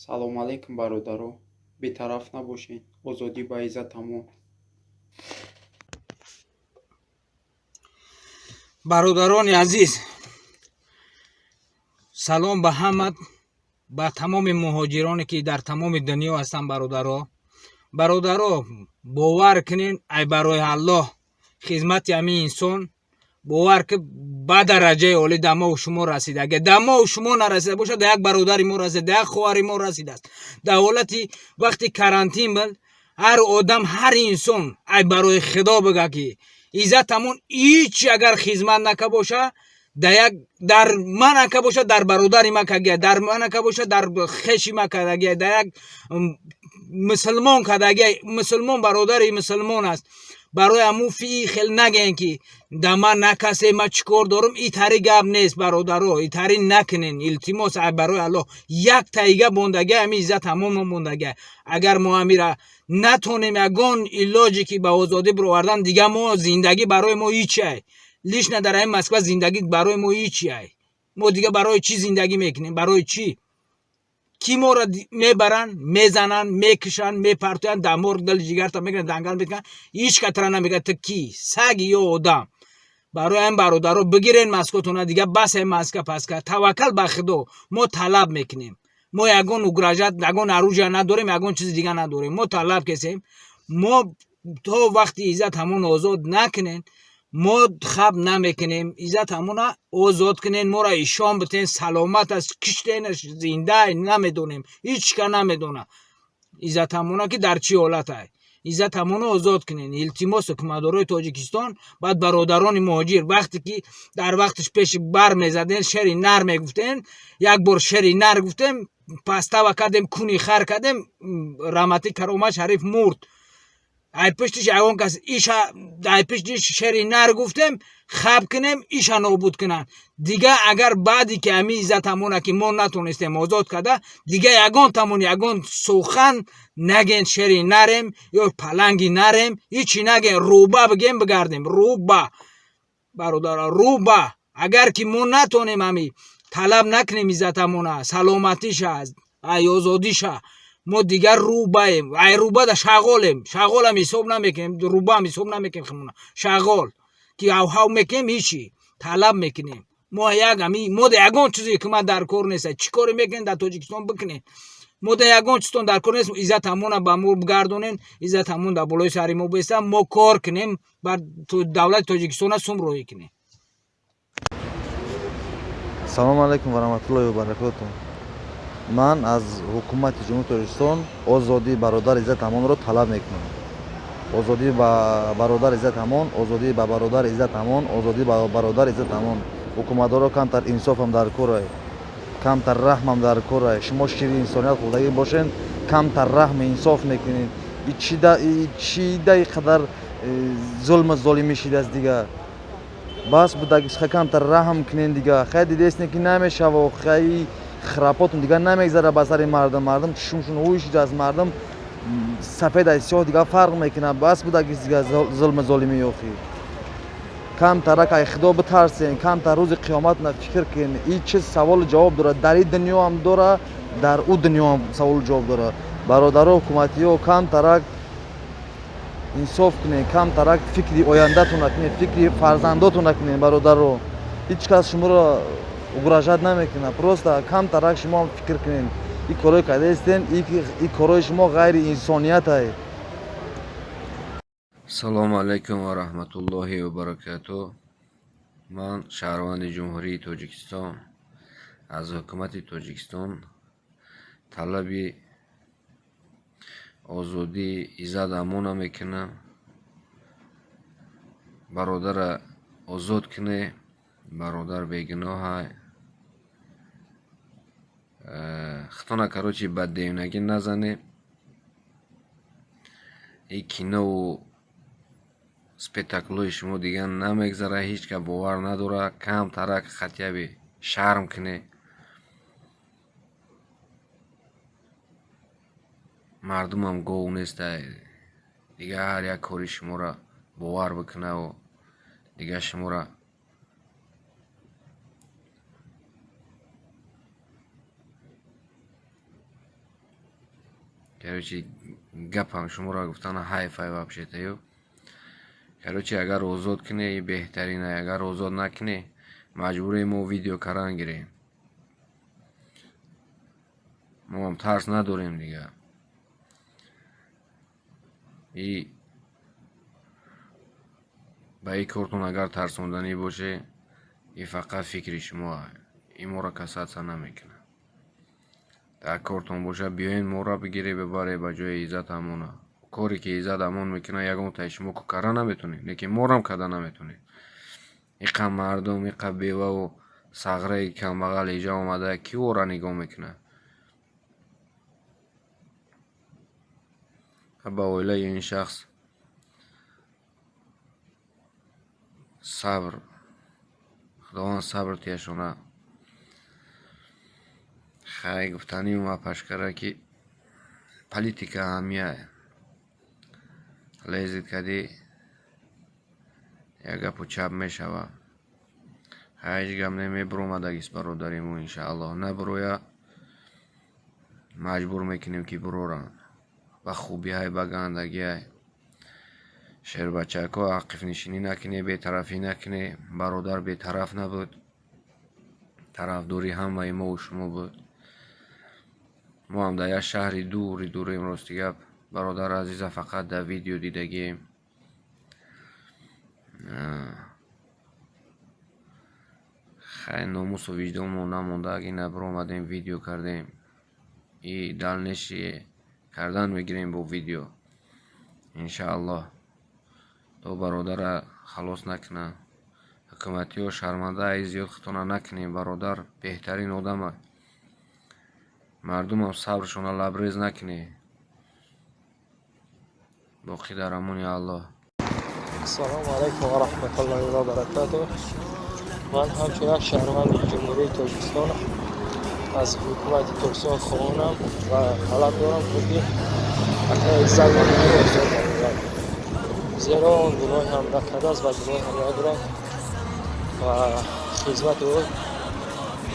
Салом алейкум, бародаро. Бетараф набошед. Озодӣ ба Иззат Амон. Бародарони азиз, салом ба ҳама, ба тамоми муҳоҷироне ки дар тамоми дунё ҳастанд. Бародаро, бародаро, бовар кунед, ай барои Аллоҳ хизмати ҳамин инсон, бовар ки ба дараҷаи олӣ дамову шумо расида. Агар дамову шумо нарасида бошад, да як бародари мо расида, да як хоҳари мо расидааст. Дар ҳолати вақти карантин буд, ҳар одам, ҳар инсон ай барои Худо бига ки Иззат Амон ҳеч агар хизмат нака боша, да як дар ман ака боша, дар бародари ма кагия, дар ман ака боша, дар хеши ма кадагия, да як мусулмон кадагия, мусулмон бародари мусулмон аст. Барои ҳамун фи хел нагӯен ки да ман накасе, ма чӣ кор дорам. Итари гап нест, бародаро, итари накунен, илтимос, ай барои Аллоҳ. Як таига мондагия, ҳамин Иззат Амон мо мондагия. Агар мо ҳамира натонем ягон илоҷе ки ба озодӣ бировардан, дига мо зиндагӣ барои мо ҳичай. Лично дар ҳамин Москва зиндагӣ барои мо ҳичай. Мо дига барои чӣ зиндагӣ мекунем? Барои чӣ? Ки моро мебаранд, мезананд, мекушанд, мепартоянд, дамор дили ҷигарта мекунанд, дангал мекунанд, ҳеҷ катра намегӯяд, ту кӣ, саг ё одам. Барои ҳамин, бародаро, бигирен маскотона, дига бас ҳамин маска паска. Таваккал ба Худо, мо талаб мекунем. Мо ягон угрожать, ягон оружие надорем, ягон чизи дига надорем. Мо талаб кесем. Мо то вақти Иззат Амон озод накунен, мо хаб намекунем. Иззат Амона озод кунен, моро ишон битен, саломат аст, киштенаш, зинда намедонем, ҳеҷ ка намедона Иззат Амона ки дар чӣ ҳолат ай. Иззат Амона озод кунен, илтимос, ҳукуматдорои Тоҷикистон. Баъд бародарони муҳоҷир, вақте ки дар вақташ пеши бар мезаден, шери нар мегуфтен, як бор шери нар гуфтем, пастава кардем, куни хар кардем, раҳматӣ Карома Шариф мурд. Ай пуштиш ягон кас иша, ай пуштиш шери нар гуфтем, хаб кунем, иша нобуд кунанд. Дига агар баъде ки ҳамин Иззат Амона ки мо натонистем озод карда, дига ягон тамон ягон сухан наген, шери нарем ё паланги нарем, ҳичи наген, рӯба бигем, бигардем рӯба. Бародара, рӯба. Агар ки мо натонем, ҳами талаб накунем Иззат Амона, саломатиша, ай озодиша, мо дигар рӯбаем. Ай рӯбада шағолем, шағолам ҳисоб намекунем, рӯбаам ҳисоб намекунем химона, шағол ки ҳавҳав мекунем, ҳичи талаб мекунем. Мо як ами мо да ягон чизе ҳукумат дар кор нест. Чӣ коре мекунем дар Тоҷикистон, бикунем. Мо да ягон чизтон дар кор нест. Иззат Амона ба мо бигардонен, Иззат Амон дар болои сари мо беста, мо кор кунем, бар давлати Тоҷикистона сум роҳӣ кунем. Салому алайкум ва раҳматуллоҳи ва баракоту. Ман аз ҳукумати Ҷумҳурии Тоҷикистон озодии бародар Иззат Амонро талаб мекунам. Озодӣ ба бародар Иззат Амон, озодӣ ба бародар Иззат Амон, озодӣ ба бародар Иззат Амон. Ҳукуматдоро, камтар инсофам дар корай, камтар раҳмам дар корай. Шумо шири инсоният хӯрдагӣ бошен, камтар раҳми инсоф мекунед. Чида қадар зулму золимӣ шидааст? Дига бас будаги, камтар раҳм кунен. Дига хай дидесне ки намешава, хай храпотун дига намегзара ба сари мардум. Мардум чишмшун ҳуй шидааст, мардум сафед аз сиёҳ дига фарқ мекунад. Бас будаги дига зулму золимӣ. Охи, камтарак ай Худо битарсен, камтар рӯзи қиёмат фикр кунен. И чиз саволу ҷавоб дорад, дар ин дунёам дора, дар ӯ дунёам саволу ҷавоб дорад. Бародаро, ҳукуматиё, камтарак инсоф кунед, камтарак фикри ояндатона кунед, фикри фарзандотона кунед. Бародаро, ҳеҷ кас шуморо угрожать намекунад, просто камтарак шумоам фикр кунед. И корое кардаистен, и корҳои шумо ғайри инсониятай. Салому алайкум ва раҳматуллоҳи ва баракатуҳ. Ман шаҳрванди Ҷумҳурии Тоҷикистон аз ҳукумати Тоҷикистон талаби озодии Иззат Амона мекунам. Бародара озод куне, бародар бегуноҳай. Хитона, короче, ба девнагӣ назане. И кинову спектаклҳои шумо дигар намегзара, ҳеҷ кас бовар надорад. Камтарак хотя бы шарм куне. Мардумам гов нестай, дигар ҳар як кори шуморо бовар бикунаву дигар шуморо Короче, гапам шуморо гуфтана ҳайфай вообще-то ё. Короче, агар озод кунӣ, беҳтарин, агар озод накунӣ, маҷбурем мо видео кардан гирем. Мо ҳам тарс надорем дига. И ба ин кортон агар тарсонданӣ боше, и фақат фикри шумо, и моро касаться намекунад. Дар кортон боша, биёен, моро бигире, бибаре ба ҷои Иззат Амона. Коре ки Иззат Амон мекунад, ягонтаи шумо карда наметонед, лекин морам карда наметонед. Иқа мардум, иқа беваву сағраи камбағал иҷа омада, кӣ ора нигоҳ мекунад? Ба оилаи ин шахс сабр, Худованд сабр тияшона. Хай, гуфтаниум апашкара, ки политика ҳамияе. Лезит кадӣ, як гапу чап мешавад. Ҳеҷ гап не, мебуромадагист бародари мо, иншааллоҳ. Набуроя, маҷбур мекунем, ки буроранд. Ба хубиҳай, ба гандагиҳай. Шербачако, ақифнишинӣ накунед, бетарафӣ накунед. Бародар бетараф набуд, тарафдори ҳамаи мову шумо буд. Мо ҳам дар як шаҳри дури дурем, рости гап. Бародари азиза фақат дар видео дидагием. Хай, номусу виҷдонмон намонда, ина биромадем, видео кардем. И дальнейшее кардан мегирем бо видео. Иншааллоҳ. То бародара халос накунанд. Ҳукуматиҳо шарманда, ай зиёд худтона накунем, бародар беҳтарин одама. Мардумам сабршона лабрез накунед. Боқӣ дар амони Аллоҳ. Ассалому алайкум ва раҳматуллоҳи ва баракатуҳ. Ман ҳамчун як шаҳрванди Ҷумҳурии Тоҷикистон аз ҳукумати Тоҷикистон хоҳонам ва талаб дорам, ки акаи Иззат Амонро озод намояд. Зеро он гуноҳе ҳам накардааст ва гуноҳе ҳам надорад ва хизмати ӯ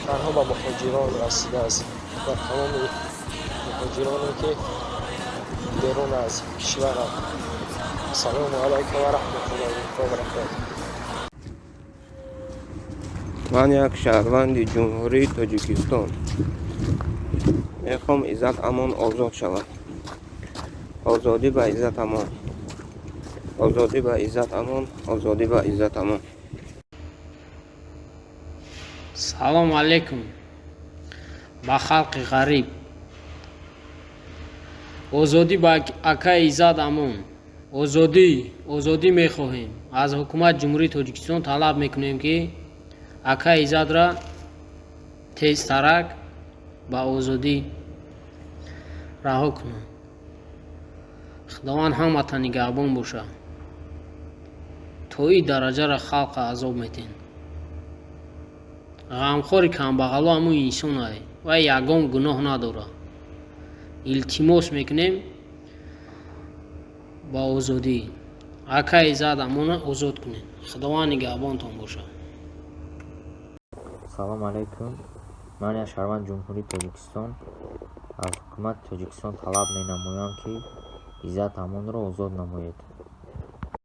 танҳо ба муҳоҷирон расидааст ва тамоми муҳоҷироне, ки берун аз кишваранд. Ассалому алайкум ва раҳматуллоҳи ва баракатуҳ. Ман як шаҳрванди Ҷумҳурии Тоҷикистон мехоҳам, Иззат Амон озод шавад. Озодӣ ба Иззат Амон, озодӣ ба Иззат Амон, озодӣ ба Иззат Амон. Салому алейкум ба халқи ғариб. Озодӣ ба акаи Иззат Амон. Озодӣ, озодӣ мехоҳем. Аз ҳукумати Ҷумҳурии Тоҷикистон талаб мекунем, ки акаи Иззатра тезтарак ба озодӣ раҳо кунанд. Худованд ҳамата нигаҳбон бошад. То ин дараҷара халқа азоб метен. Ғамхори камбағало ҳамун инсон ай, вай ягон гуноҳ надорад. Илтимос мекунем ба озодӣ. Акаи Иззат Амона озод кунед. Худованд нигаҳбонтон бошад. Салому алайкум. Ман як шаҳрванди Ҷумҳурии Тоҷикистон аз ҳукумати Тоҷикистон талаб менамоям, ки Иззат Амонро озод намоед.